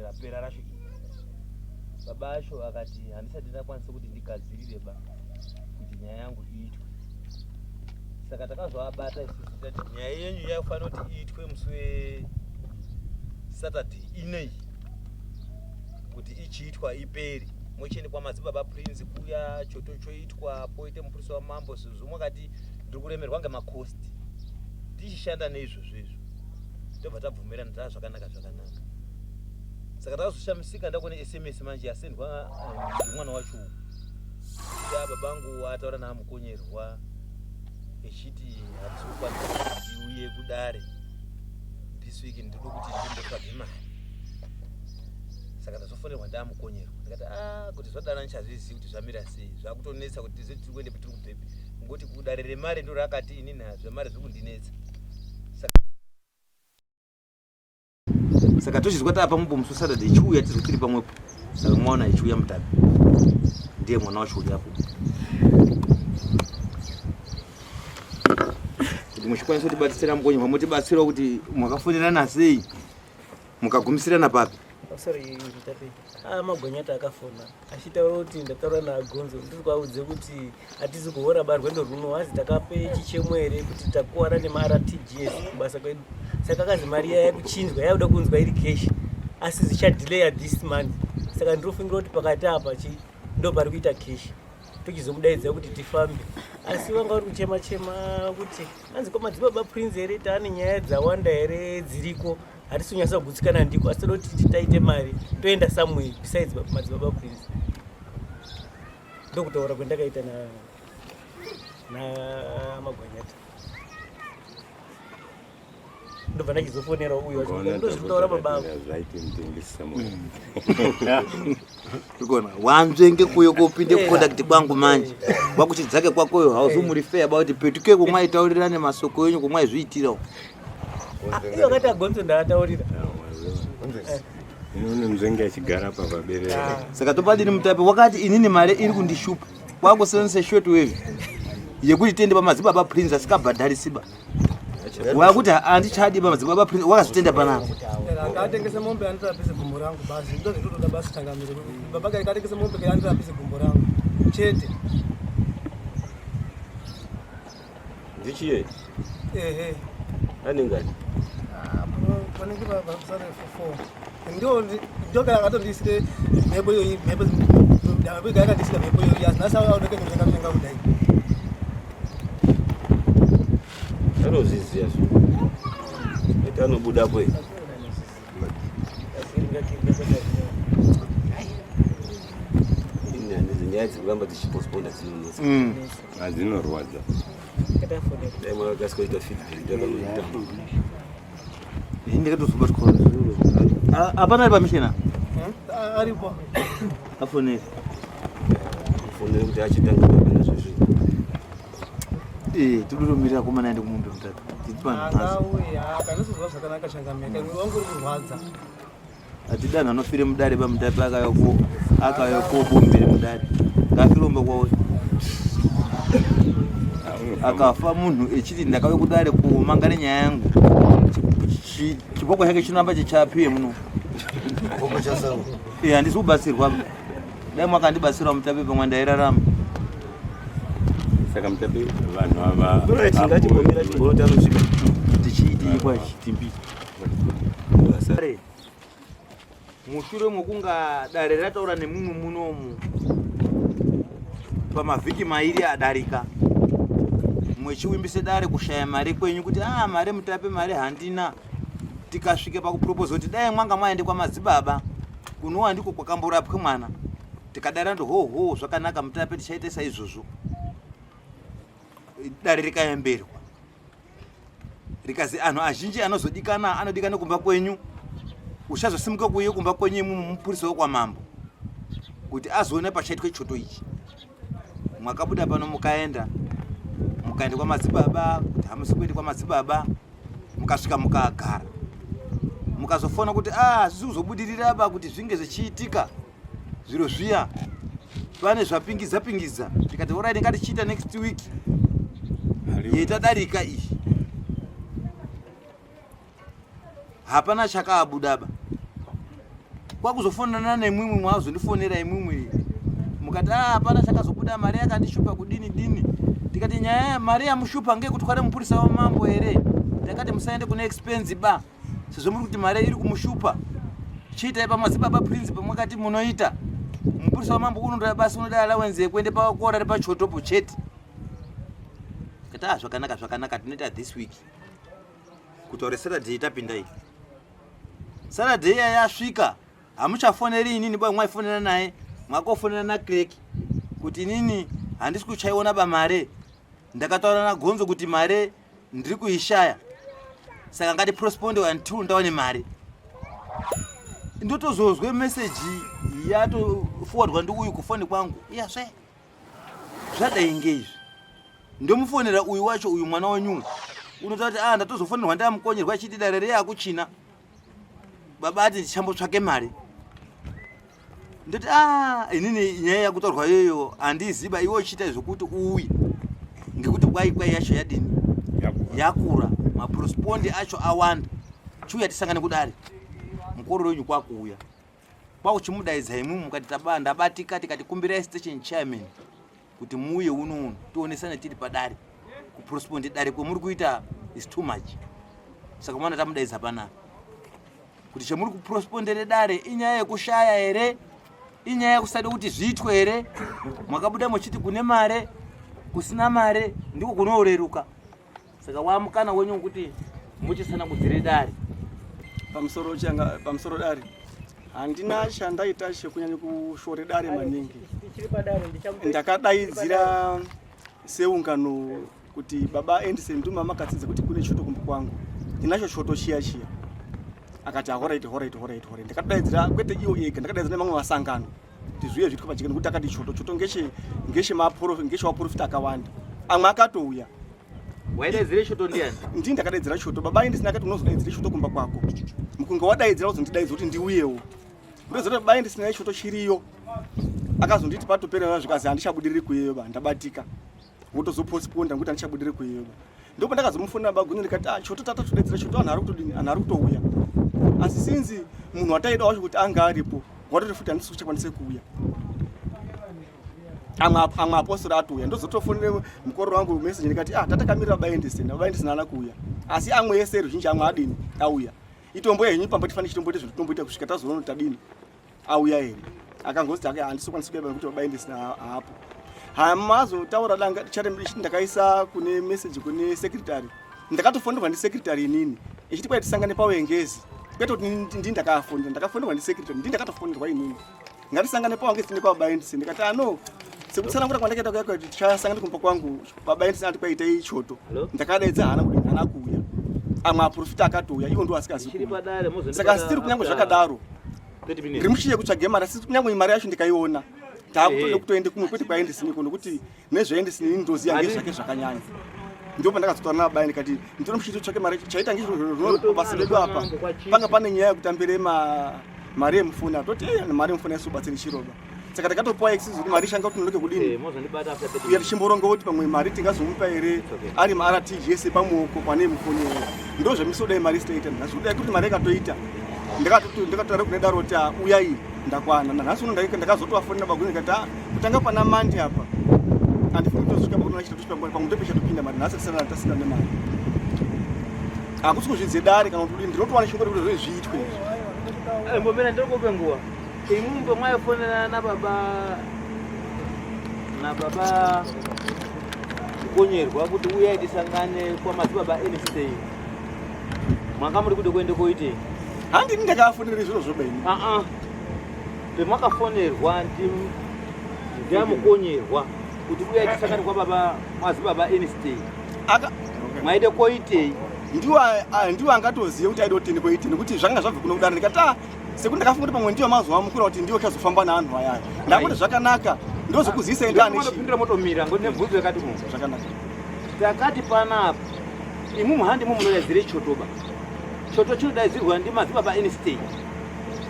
Rapera racho iri. Baba acho akati handisati ndakwanisa kuti ndigadzirire ba kuti nyaya yangu iitwe. Saka takazoabata isusu tati nyaya yenyu yaifanira kuti iitwe musi weSaturday inei kuti ichiitwa iperi mochiende kwamadzibaba Prince kuya choto choitwa poite mupurisa wamambo sezvo mwakati ndiri kuremerwa ngemacost tichishanda neizvozvo izvo tobva tabvumirana taa zvakanaka zvakanaka saka takazoshamisika ndakuona sms manje yasendwa eh, ngemwana wacho ya babangu ataura naamukonyerwa echiti handisi kukwanisa kuti ndiuye kudare this week ndinoda kuti ndimbotsvage mari saka ndazofonerwa ndamukonyerwa ndikati a ah, kuti zvadana ndichazvizivi kuti zvamira sei zvakutonetsa kuti tizive tiri kuendepi tiri kubvepi ngokuti kudare remari ndo rakati inini zvemari zviri kundinetsa saka tochizwa taa pamwepo musi wesaturday ichiuya tizwe tiri pamwepo saka mwaona ichiuya mutapi ndiye mwana wacho uri apo kuti muchikwanisa kutibatsira mukonyi mamotibatsirawo kuti mwakafonerana sei mukagumisirana papi oh, sorry mutapi ah, magonyati akafona achitaura kuti ndataura nagonzo ndiri kuaudze kuti hatizi kuhora ba rwendo rwuno hazi takape chichemo here kuti takuwara nemartgs kubasa kwedu saka akazi mari iya yakuchinjwa yakuda kunzwa iri cash asi zvichadelaya this month saka ndinofungira kuti pakati apa chi ndo pari kuita cash tochizomudaidza kuti tifambe asi vanga vari kuchema chema kuti hanzi ko madzibaba prince here taane nyaya dzawanda here dziriko hatisi kunyatsa kugutsikana ndiko asi toda kuti titaite mari toenda somewhere besides madzibaba prince ndokutaura kwendakaita namagwanyata ndobva ndachizofonera uyu wacho ndozvitaura baba Ikona wanzvenge kuyo kopinde kucontact kwangu manje kwakuchidzake kwakoyo hauzi muri fair about petuke kumwaitaurirane masoko enyu kumwaizviitirawo ah, iyo akati agonzo ndaataurira Inoni mzenge achigara pa paberere. Ah. Saka topadini mutape wakati inini mari iri kundishupa kwakusenzesa short wave yekuti tiende pamadzibaba prince asikabhadharisiba wakuti handichadi pamadzibaba prince wakazvitenda panapa akatengese mombe andirapise gumbo rangu basi ndozvitotoda basi changamire baba kare katengese mombe kare andirapise gumbo rangu chete Ndichiye? Ehe. Ane ngani? Ah, panenge pasare 4. Ndio ndio kana akatondisire mhepo iyoyi mhepo mhepo yakandisira mhepo iyoyi asi nhasi aoneke kutenga kutenga kudai. Anozviziva zvo. Eti anobuda kwe. Nyaya dzekuramba dzichipostponda dzinonetsa. Adzinorwadza. Dai makakasika kuita feedback ndakanoita. Ini ndakatozobatwa. Hapana ari pamishina? Aripo. Afonere. Afonere kuti achitanga kana zvezvi. Eh, todotomirira komana aende kumombe mutatu. Titipana. Angauya, akanozozwa zvakanaka changamire. Wangu uri kurwadza. Hatidi anhu anofire mudare pamutape akauya ko akauya kobombere mudare ngafiromba kwawe akafa munhu echiti ndakauya kudare kumangare nyaya yangu chiboko chake chinoramba chichapiye muno eh, handisi kubatsirwa dai mwakandibatsira mutape pamwe ndairarama saka mutape vanhu ava tichiitii kwachitimbi Mushure mokunga dare rataura nemumwe munomu pamavhiki mairi adarika mwechiwimbise dare kushaya mari kwenyu kuti ah mari mutape mari handina tikasvike pakupropoza kuti dai mwanga mwaende kwamadzibaba kunowa ndiko kwakamborapwe mwana tikadara ndo ho ho zvakanaka mutape tichaita saizvozvo dare rikayemberwa rikazi anhu azhinji anozodikana anodikana kumba kwenyu uchazosimuka kuuye kumba kwenyu imwe mupurisa wekwamambo kuti azoone pachaitwe choto ichi mwakabuda pano mukaenda mukaenda kwamadzibaba kuti hamusi kuenda kwamadzibaba mukasvika mukagara mukazofona kuti ah hazvisi kuzobudirira ba kuti zvinge zvichiitika zviro zviya pane zvapingidza pingidza tikati orai ngatichiita next week yetadarika iyi hapana chakaabudaba. Kwakuzofonana nemwimwi mwazondifonera imwimwi mukati ah hapana chakazobuda mari yakandishupa kudini dini. Tikati nyaya mari yamushupa ngekutwara mupurisa wamambo here? Takati musaende kune expense ba sezvo muri kuti mari iri kumushupa. Chiitai pamadzibaba Prince pamwakati munoita. Mupurisa wamambo unotoda basi unoda allowance yekuende pakora repachotopo chete. Tikati ah zvakanaka zvakanaka tinoita this week. Kutaura Saturday tapinda iyi. Saturday iya yasvika hamuchafoneri inini ba mwaifonera naye mwakofonera naclerk kuti inini handisi kuchaiona ba mare ndakataura nagonzo kuti mare ndiri kuishaya saka ngati prosponde until ndaone mari ndotozozwe meseji yatoforwardwa ndi uyu kufoni kwangu iyasve zvadai ngeizvi ndomufonera uyu wacho uyu mwana wenyu unotaura kuti ah ndatozofonerwa ndamukonyerwa achiti dare riye akuchina baba ati ndichambotsvake mari ndoti ah inini nyaya yakutaurwa iyoyo handiziba iwe uchiita zvekuti uuye ngekuti kwai kwai yacho yadini yakura maprospondi acho awanda chiuya tisangane kudare mukororo wenyu kwakuuya kwakuchimudaidza imwimwi mukati taba ndabatika tikati kumbirai station chairman kuti muuye uno uno tionesane tiri padare kuprospondi dare kwemuri kuita is too much saka mwana tamudaidza panapa kuti chemuri kuprospondere dare inyaya yekushaya here inyaya yekusada kuti zviitwe here mwakabuda muchiti kune mare kusina mare ndiko kunooreruka saka wamukana wenyu wekuti muchisanangudzire dare pamusoro changa pamusoro dare handina chandaita chekunyanya kushore dare maningi ndakadaidzira seungano kuti baba Anderson nduma makatsidza kuti kune choto kumba kwangu ndinacho choto chiya chiya akati horaiti horaiti horaiti horaiti ndakadaidzira kwete iyo ega ndakadaidzira nemamwe masangano kuti zviye zviitwe pajeka nekuti akati choto choto ngeshe ngeshe maprofi ngeshe waprofita akawanda amwe akatouya waidaidzira choto ndiani ndini ndakadaidzira choto baba Anderson akati unozodaidzira choto kumba kwako mukunge wadaidzira uzondidaidza kuti ndiuyewo ndoziva kuti baba Anderson choto chiriyo akazonditi patopera zvikazi handichabudiriri kuyeyo ba ndabatika wotozopostponda nekuti handichabudiri kuyeyo ndipo ndakazomufonera bagunye ndikati ah, choto tata todedzera choto anhu ari kutodini anhu ari kutouya asi sinzi munhu wataida wacho kuti anga aripo watoti futi handisi kuchakwanise kuuya amwe apostori atouya ndozotofonera mukororo wangu message ndikati ah tatakamirira baendesena baendesena ana kuuya asi amwe ese ruzhinji amwe adini auya itombo yenyu pamba tifanira chitomboita zvinhu tomboita kusvika tazoona kuti tadini auya here akangozi ake handisokwanisi kuya nekuti baba ndisina hapo hamazotaura danga chate ndakaisa kune message kune secretary ndakatofonerwa ndisecretary inini ichiti kwai tisangane pawengezi kwete kuti ndini ndakafonera ndakafonerwa ndisecretary ndini ndakatofonerwa inini ngatisangane pawengezi tine kwababa endisi ndikati ano ah, sekutsanangura kwandakaita kuya kuti tichasangane kumba kwangu baba endisi ati kwaita ichoto ndakadaidza hana kuti hana kuuya amwe aprofita akatouya iwo ndo asikazi saka sitiri kunyange zvakadaro ndiri mushiye kutsvage mari asi kunyange mari yacho ndikaiona ndakutoda kutoende kumwe kwete kwaendisiniko nokuti nezvaendisinini ndoziva ngezvake zvakanyanya ndipo pandakazotaura nabayi ndikati ndinoda muchiti tsvake mari chaita ngechirobasa ledu apa panga pane nyaya yekutambire mari yemufoni atoti eh, mari yemufoni aisubatsiri chiroba saka takatopuwa excuse kuti mari ishanga kuti nonoke kudini eh, uya tichimboronga kuti pamwe mari tingazomupa here ari martgs pamuoko pane mufoni iwoyo ndo zvamisodai mari isitaita nhasi kudai kuti mari yakatoita ndakatotaura kune daro kuti ah, uyai ndakwana nanhasi uno ndakazotovafonera baguni ndikati ah, kutanga pana mandi apa andifuni kutosvika pakuti nachitotosvika pamwe ndopechatopinda mari nhasi tisana tasina nemari hakusi kuzvidze dare kana kuti ndinotowana shoko rekuti zviitwe izvi mbomera ndinokupe nguva Imwimwi pamwaifonera nababa nababa Konyerwa kuti uyai tisangane kwamadzibaba Einstein mwanga muri kude kuende koitei? Handini ndakafonera zviro zvoba ini. Ah ah. Pemakafonerwa ndiyamukonyerwa kuti uyai tisangane kwababa madzibaba Einstein. Aka mwaide koitei? Ndiwo ndiwo angatoziva kuti aide kutini koitei nekuti zvanga zvabva kuno kudaro ndikati ah sekuti ndakafunga kuti pamwe ndiyo mazuva amukura kuti ndiyo chazofamba naanhu ayaya ndakuti zvakanaka ndozokuzivisa indaanechipindura motomira ngoti nebvunzo yakati ku zvakanaka takati panapa imumwe handi mumwe munodaidzire chotoba choto chinodaidzirwa ndi madzibaba Einstein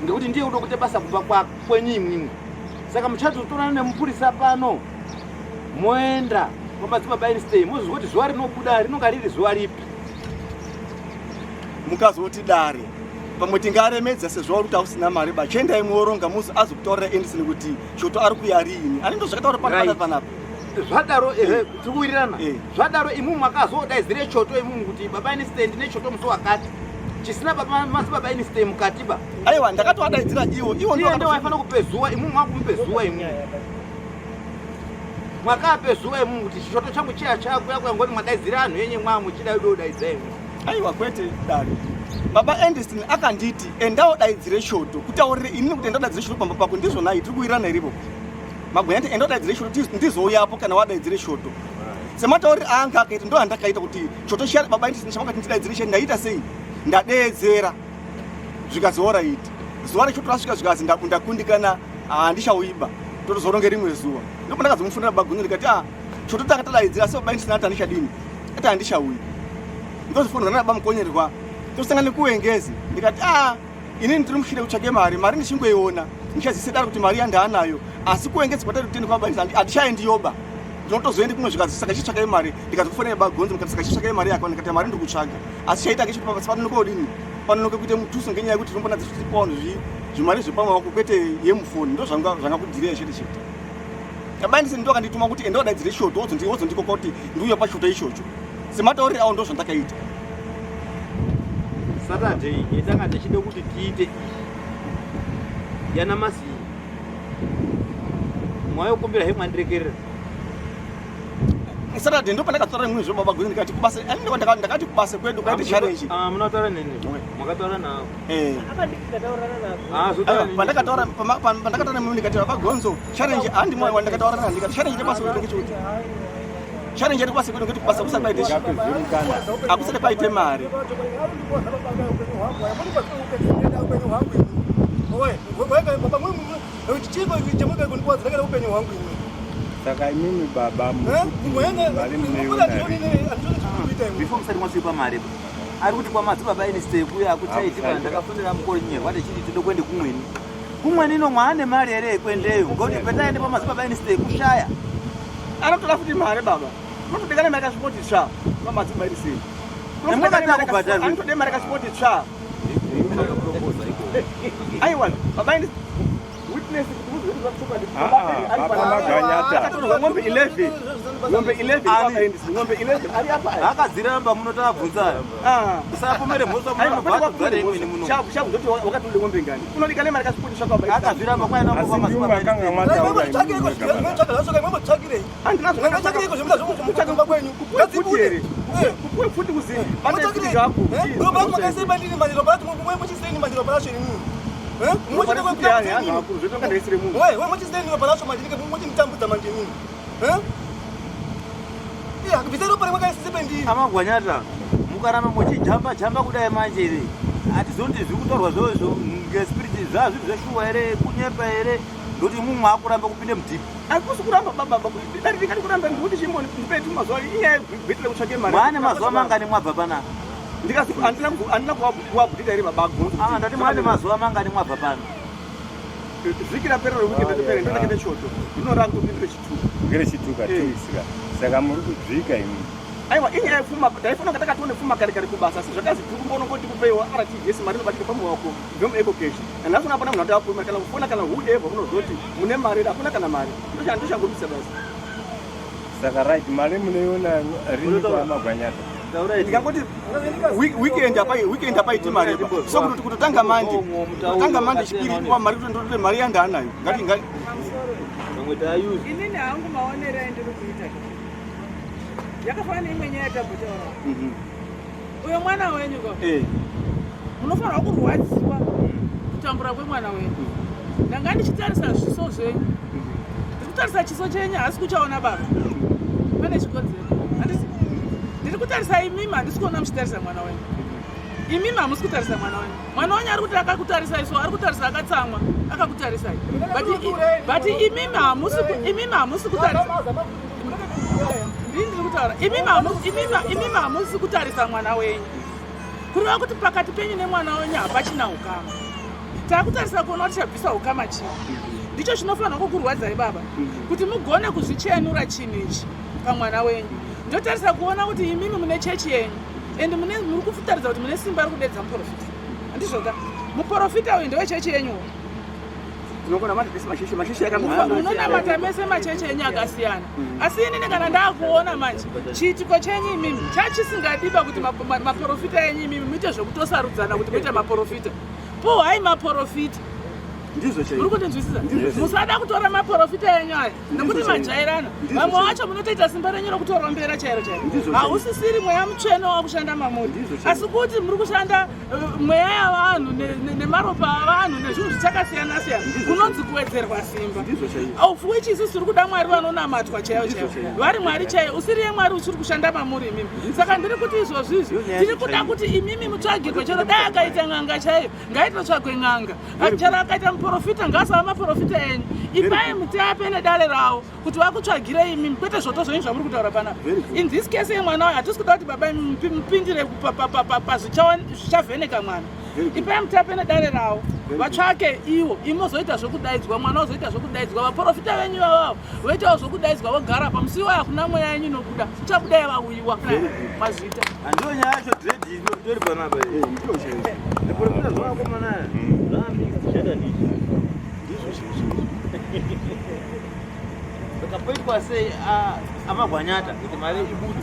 ngekuti ndiye kuda kuita basa kumba kwenyu imwimwe saka muchatotorana nemupurisa pano moenda kwamadzibaba Einstein mozozwa kuti zuva rinobuda rinonga riri zuva ripi mukazoti dare. Pamwe tingaremedza sezvo wauri kuti ausina mari ba. Chiendai muoronga muzi azokutaurira Anderson kuti choto ari kuya riini. Ani ndozvakataura pano Right. panapa. Zvadaro ehe, tiri kuwirirana. Eh. Zvadaro imwimwi makazodaidzire choto imwimwi kuti baba Einstein ndine choto musi wakati. Chisina baba masi baba Einstein mukati ba. Aiwa ndakatoadaidzira iwo. Iwo Iye ndiwo aifanira kupezuwa imwimwi makumupezuwa imwimwi. Mwakapezuwa imwimwi kuti choto changu chiya chakuya kuya ngoni mwadaidzira anhu enye mwamu chida udo daidzira imwimwi. Aiwa kwete dare. Baba Anderson akanditi endawo daidzire shoto kutaurire inini kuti endawo daidzire shoto pamba pako ndizvo nayi tiri kuwirirana iripo. Magwenya ati endawo daidzire shoto ndizouyapo kana wadaidzire shoto. Semataurire aanga akaita ndo andakaita kuti choto chiya baba Anderson chamakati ndidaidzire chiya ndaita sei? Ndadeedzera zvikazoora iti. Zuva rechoto rasvika zvikazi ndakundikana handichauiba totozoronge rimwe zuva. Ndipo ndakazomufonera baba Gunyu ndikati ah choto tanga tadaidzira asi baba Anderson ati handichadini ati handichauyi. Ndozofonera nababa Mukonyerwa tosangana nekuwengezi ndikati ah inini ndiri mushire kutsvake mari mari ndichingoiona ndichazise dare kuti mari yandaanayo asi kuwengezi kwatari kutende kwababa Anderson handichaendiyoba ndinotozoende kumwe zvikazi saka chitsvakai mari ndikazofonera baba Gonzo ndikati saka chitsvakai mari yako ndikati mari ndiri kutsvaga asi chaita ngechekuti panonoka kudini panonoka kuite mutuso ngenyaya yekuti tinombona dzichipawo zvimari zvepamaoko kwete yemufoni ndo zvanga zvangakudhiriya chete chete. Baba Anderson ndo akandituma kuti enda wadaidzire shoto wozondikoka kuti ndiuye pachoto ichocho semataurire awo ndo zvandakaita. Saturday yetanga tichida kuti tiite iyi yanamasi iyi mwayokumbira he mwandirekerera. Saturday ndo pandakataura nemwe zvo baba Gonzo ndikati kubasa ani ndakati kubasa kwedu kwaite challenge. Ah, munotaura neni makataura navo. Eh. Apa ndikataurana navo. Ah, zotaura Aiwa, neni. pandakataura pandakataura nemwe ndikati baba Gonzo challenge handi mwa wandakataura naye ndikati challenge yebasa kwedu ngechekuti challenge yedu kubasa kwedu ngekuti kubasa kusati kwaite hakusati kwaite mari. Saka imimi baba mari munoiona rini? Before musati mwasvipa mari ari kuti kwamadzibaba Einstein kuya akuchaiti kana ndakafonera mukonyerwa ndechiti tode kuende kumweni kumweni ino mwaane mari here yekuendeyo ngekuti petaende pamadzibaba Einstein kushaya. Anotora futi mari baba unotodekana mari kasvipoti tsva pamadzibaba Einstein. Nemwakati Anotode mari kasvipoti tsva. Aiwa baba Einstein witness kuti muzwe kuti Ah, ah, baba Maganyata. akatorwa ng'ombe 11 ng'ombe 11 baba Einstein ng'ombe 11 ari apa aya. Akadziramba munotaabvunza. Ah. Usapomere mhosva Aiwa, kwete munobva imweni muno. Shabu shabu ndoti wakatode ng'ombe ngani unodikana mari kasvipoti tsva baba Einstein. Akazviramba kwaenda Asi ndimi makanga mataura imimi mega baba. Kupuwe futi kuzi bata futi zvako. Zvotonga ndaisire munhu. Amagwanyata mukaramba muchijamba jamba kudai manje ere hatizoti zviri kutaurwa zvozvo ngespiriti zvazviri zveshuwa here kunyepa here ndoti mumwe akuramba kupinde mudhipi. Akusi kuramba baba baba dai ndingati kuramba ndikuti chimbo ndipe mazuva inyaya yegwetera kutsvake mari. Mwaane mazuva mangani mwabva panapa? Ndikazi handina handina kuwabhudita here baba Gonzo. Ah, ndati mwaane mazuva mangani mwabva pano? Vhiki rapera reweekend rapera ndinakete choto ndinoranga kuti chitu. Ngerechituka Eh. 2 weeks ka. Saka muri kudzvika imimi. Aiwa inyaya yepfuma taifuna kunga takatione pfuma kare kare kubasa asi zvakazi tiri kumbonongoti kupeiwa RTGS mari inobatika pamaoko ibve muEcoCash. Nhasi unapana munhu ati mari kana kufona kana whoever unozoti mune mari hakuna kana mari. Ndochangobisa basa. Saka right mari munoiona rini kwamagwanyata? Ndingangoti weekend apa weekend apaiti mari pa. So kuti kutotanga mandi kutotanga mandi chipiri kwa mari kuti ndotore mari yandaanayo. Ngati ngati Vamwe taayuzi. Inini hangu maonero andiri kuita yakafanana neimwe nyaya yatambotaura. Uyo mwana wenyu ka Eh. munofanirwa kurwadziwa kutambura kwemwana wenyu. Ndanga ndichitarisa zviso zvenyu, ndiri kutarisa chiso chenyu hasi kuchaona baba pane chikonzero handisi ndiri kutarisa imimi handisi kuona muchitarisa mwana wenyu. Imimi hamusi kutarisa mwana wenyu. Mwana wenyu ari kuti akakutarisai so ari kutarisa akatsamwa akakutarisai but imimi hamusi imimi hamusi kutarisa. Ndini ndiri kutaura imimi hamusi kutarisa mwana wenyu kureva kuti pakati penyu nemwana wenyu hapachina ukama. Taakutarisa kuona kuti chabvisa ukama chii ndicho chinofanira kukurwadzai baba kuti mugone kuzvichenura chinhu ichi pamwana wenyu. Ndotarisa kuona kuti imimi mune chechi yenyu and muri kutaridza kuti mune simba rekudedza muprofita. Handizvoka. Muporofita uyu ndewechechi yenyuwo. Tinongonamata tese masheshi masheshi yakangofanana. Munonamata mese machechi enyu akasiyana. Asi inini kana ndakuona manje chiitiko chenyu imimi chachisingadiba kuti maporofita enyu imimi muite zvekutosarudzana kuti muite maporofita. Puhwai maporofita. Ndizvo chaizvo. Muri kundinzwisisa? Musada kutora maporofita enyu aya nekuti majairana. Vamwe vacho munotoita simba renyu rokutorombera chairo chairo. Hausisiri mweya mutsvene wakushanda mamuri. Asi kuti muri kushanda eh, mweya yavanhu nemaropa avanhu nezvinhu zvichakasiyana siyana kunonzi kuwedzerwa simba. Of which isusu tiri kuda Mwari vanonamatwa chaivo chaivo. Vari Mwari chaivo usiriye Mwari usiri kushanda mamuri imimi. Saka ndiri kuti izvozvi izvi tiri kuda kuti imimi mutsvagirwe chero dai akaita n'anga chaiyo ngaitotsvagwe n'anga chero akaita muprofita ngaasava maprofita enyu ipai mutape nedare ravo kuti vakutsvagirei imimi kwete zvoto zvenyu zvamuri kutaura panapa in this case yemwana wayo hatisi kuda kuti baba mupindire pazvichavheneka mwana ipai mutape nedare ravo vatsvake iwo imozoita zvokudaidzwa mwana ozoita zvokudaidzwa vaprofita venyu vavavo voitawo zvokudaidzwa vogara pamusi iwayo hakuna mweya yenyu inobuda ichabuda yavauyiwa mazvita Handiyo nyaya yacho dread itori panapa iyi. Eh, ndiyo chaiyo. Ndiprofita zvavakomana aya. Zvambika Zvada ndizvo. Ndizvo chaizvo. Saka poitwa sei amagwanyata kuti mari ibude?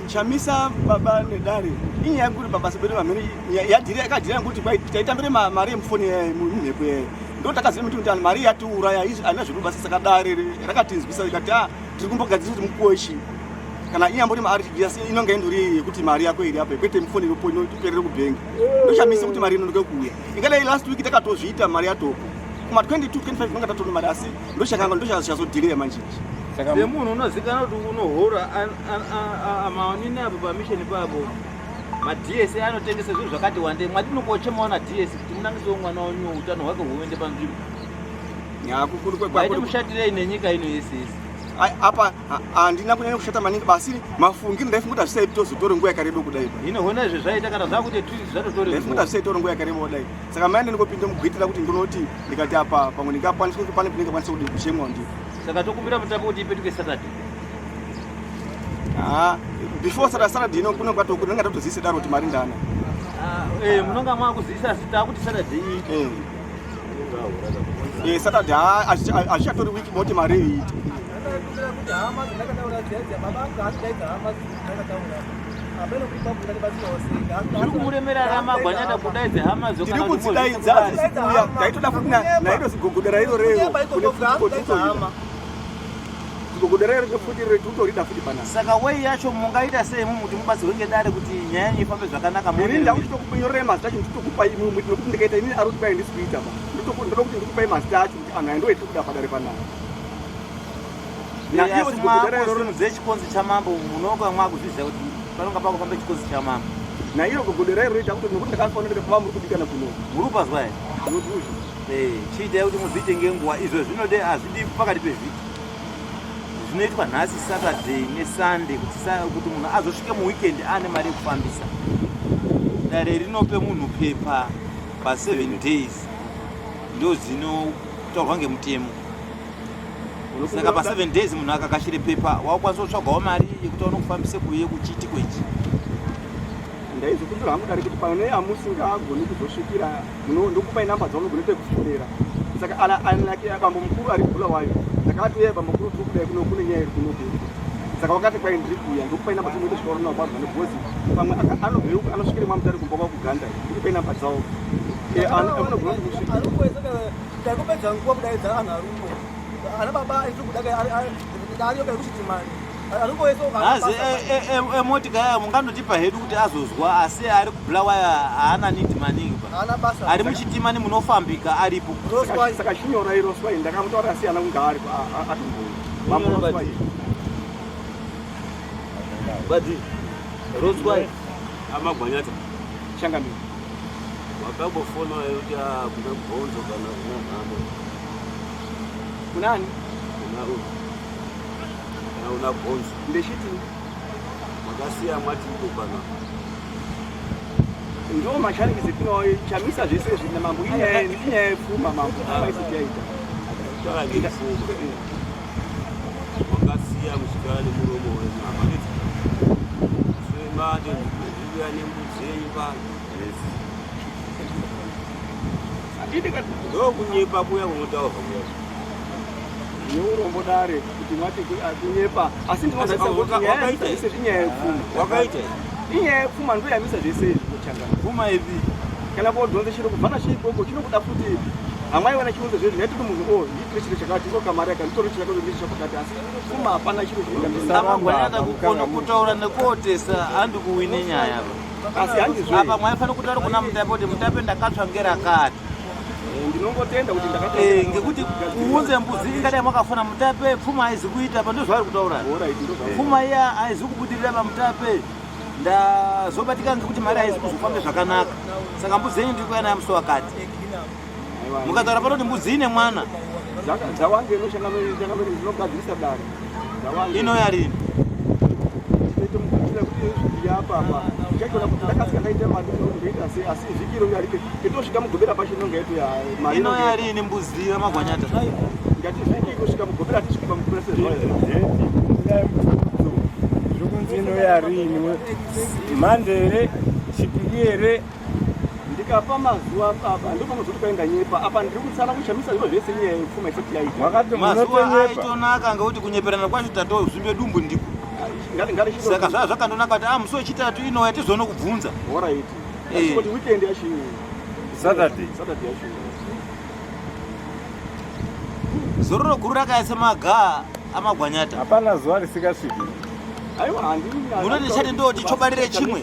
Chamisa baba nedare inyaya yekuti pabasa pedu vamene yadhiri yakadhira yekuti kwai taitambire mari yemufoni yaye mumhepo yaye ndo takaziva kuti kuti mari yatiuraya izvi haina zvekubasa saka dare rakatinzwisa rikati a tiri kumbogadzirisa kuti mukuwo ichi kana inyambori maRTGS inonga indori yekuti mari yako iri apa kwete mufoni iripo inoperere kubhengi ndochamisa kuti mari inonoke kuuya ingadai last week takatozviita mari yatopo kuma 22 25 inonga tatona mari asi ndochakanga ndochazodhileya manje semunhu unozikanwa kuti unohora maonini apo pamisheni papo maDS anotengesa zvinhu zvakati wandei mwati munokochemawo naDS kuti munangisewo mwana wenyu utano hwake huende panzvimbo maite mushatirei nenyika ino yese yese apa handina kunyanya kushata maningi basi mafungiro ndaifunga kuti hazvisaitozotore nguva yakareba kudai hino hona izvo zvaita kana zvakuti zvatotore ndaifunga kuti hazvisaitore nguva yakareba kudai saka mai ndinongopinda mugwitira kuti ndinoti ndikati apa pamwe ndingakwanisa kuti pane ndingakwanisa kuti kuchemwa ndipo saka tokumbira mutapo kuti ipetuke saturday ah before saturday saturday ino kuno kwatoko ndinga tatozivisa daro kuti mari ndana ah, eh munonga makuzivisa asi takuti saturday iyi eh eh saturday hazvichatori wiki moti mari iite kuti hama dzandakataura dziya dziya baba angu haasi hama dzandakataura Zviri kumuremera ramagwanyata kudaidza hama dzo tiri kudzidaidza hadzisi kuuya ndaitoda futi naito zigogodera iro rero zigogodera iro futi rero tikutorida futi panapa saka wei yacho mungaita sei mumu kuti mubatsirwe ngedare kuti nyaya yenyu ifambe zvakanaka ini ndakuchitokunyorera mazita acho nditokupai imwe nokuti ndikaita inini ari kuti kwai ndisi kuita ba ndoda kuti ndikupai mazita acho kuti anhu aendoe tiri kuda padare panapa Naiyo chikonzi chamambo munoka mwakuzviziva kuti panonga pakufamba chikonzi chamambo. Naiyo gogodera iro ita kuti nokuti ndakafanira ndikafamba muri kudikana kuno. Muri kupazwa here? Ndinotuzvi. Eh, chiitai kuti muzviite ngenguva izvo zvinode hazvidi pakati pevhiki. Zvinoitwa nhasi Saturday neSunday kuti kuti munhu azosvike muweekend ane mari yekufambisa. Dare rinope munhu pepa pa 7 days ndodzinotaurwa ngemutemo. Saka pa 7 days munhu akakashire pepa wakukwanisa kutsvagawo mari yekuti aone kufambise kuuye kuchiitiko ichi. Ndaizokumbira hangu dare kuti pane amusingagoni kuzosvikira ndokupai namba dzaunogona kuita kufonera. Saka ana anake bambo mukuru ari Bulawayo. Saka ati uye bambo mukuru tiri kudai kuno kune nyaya iri kuno kuno. Saka wakati kwai ndiri kuuya ndokupai namba dzamunoita svika unoona kwanzwa nebhozi. Pamwe anobve uku anosvikira mwamutare kumba kwakuganda. Ndikupai namba dzawo. Eh, anogona kusvikira. Taikupedza nguva kudaidza anhu arumbo. Ana baba aitikuda ariyo kai kuchitimani. Arumbo wese Hazi emotika yaya munganotipa hedu kuti azozwa asi ari kuBulawayo haana need maningi pa. Haana basa. Ari muchitimani munofambika aripo. Saka chinyora iro swai ndakamutaura asi ana kunge ari atomboyo. Mambo Roswai. Badi. Roswai. Amagwanyata. Changamire. Wakambofona kuti ah, kuna bhonzo kana kuna nhamo. Kunani? Kuna uyu. Kana una bhonzo. Ndechiti makasiya mwati iko pana. Ndo machallenges etinawo chamisa zvese izvi namambo inyaya inyaya yepfuma mambo pfuma isati yaita. Tsvaka pfuma. Wakasiya muchigara nemuromo wenyu hamangeti. Made ndikuuya nembudzi yenyu pano. Yes. Ndokunyepa kuya kunotaurwa kuya. Neurombo dare kuti mwati kunyepa asi ndinoziva kuti nyaya yese inyaya yepfuma. Wakaita inyaya yepfuma ndo yamisa zvese izvi kuchangana. Pfuma ipi? Kana podhonze chiro kubva nacho ikoko chinokuda futi hamwaiwana chiunze zvezvi ndaitoti munhu o ndiitire chiro chakati o kamari aka nditore chiro chakati ndicho chakati asi pfuma hapana chiro chinoita. Amagwanyata kukona kutaura nekuotesa handi kuwine nyaya apa. Asi handizvo apa mwaifanira kutaura kuna mutape kuti mutape ndakatsva ngerakati. Ndinongotenda kuti ndakati ngekuti kuunze mbudzi ingadai makafona mutape pfuma haizi kuita pa ndozvavari kutaura. Pfuma iya haizi kubudirira pamutape ndazobatika ngekuti mari haizi kuzofambe zvakanaka saka mbudzi yenyu ndiri kuya nayo musi wakati. Mukataura pano kuti mbudzi ine mwana dzawange inogadzirisa dare inouya rini? Inouya rini mbudzi yamagwanyata? Zvokunzi inouya rini? Mande here? Chipiri here? Ndikapa mazuva apa ndopanozoti kwai ndanyepa apa ndiri kutsana kushamisa zviro zvese inyaya yepfuma isati yaita. Wakati Mazuva munotonyepa. aitonaka ngekuti kunyeperana kwacho tatozvimbe dumbu ndiko. Saka zvaa zvakandonaka kuti ah musi wechitatu inouya tizoone kubvunza. Alright. Kuti weekend yacho Saturday. Saturday yacho. Zororo guru rakaisa magaa amagwanyata. Hapana zuva risikasviki. Aiwa handi. Munoti chati ndoti chobarire chimwe.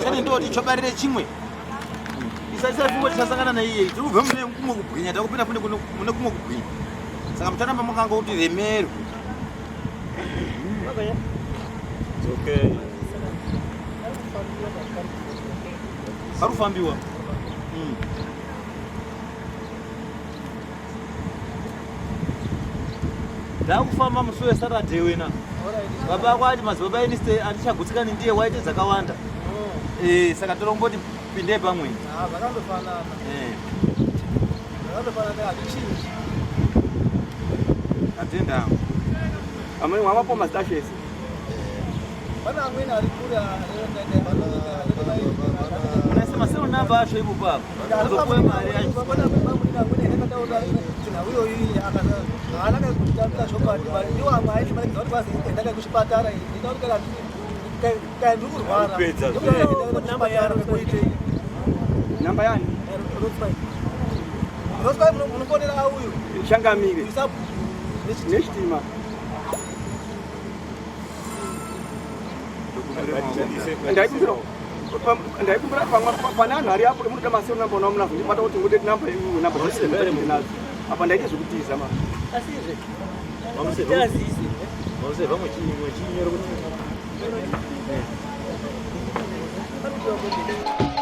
Chati ndoti chobarire chimwe. Isaisa fumbo tisasangana naiye. Tiri kubva mune kumwe kubwinya takupinda mune mune kumwe kubwinya. Saka mucharamba makangoti remerwe. It's okay. Parufambiwa. Ndakufamba musi weSaturday wena. Baba ako ati madzibaba eniste andichagutsikani ndiye waite dzakawanda. Saka toromboti pindei pamweni. Zvakandofanana. Zvakandofanana hazvichinji. Atenda. Amweni wavapo mazita acho ese. Pane amweni ari kure Unaisa masero namba acho ipo papo. Uzopuwe mari yacho. Namba yani? Munofonera auyu Changamire. Nechitima. Ndaikumbira pane anhu ari apo emunoda masero namba unawo munazo ndibata kuti ngode namba iwe namba nadzo apa ndaite zvekutiza ma Asizve. Tazise. Mamusevha mwechinyoro kuti Panopiwa kuti.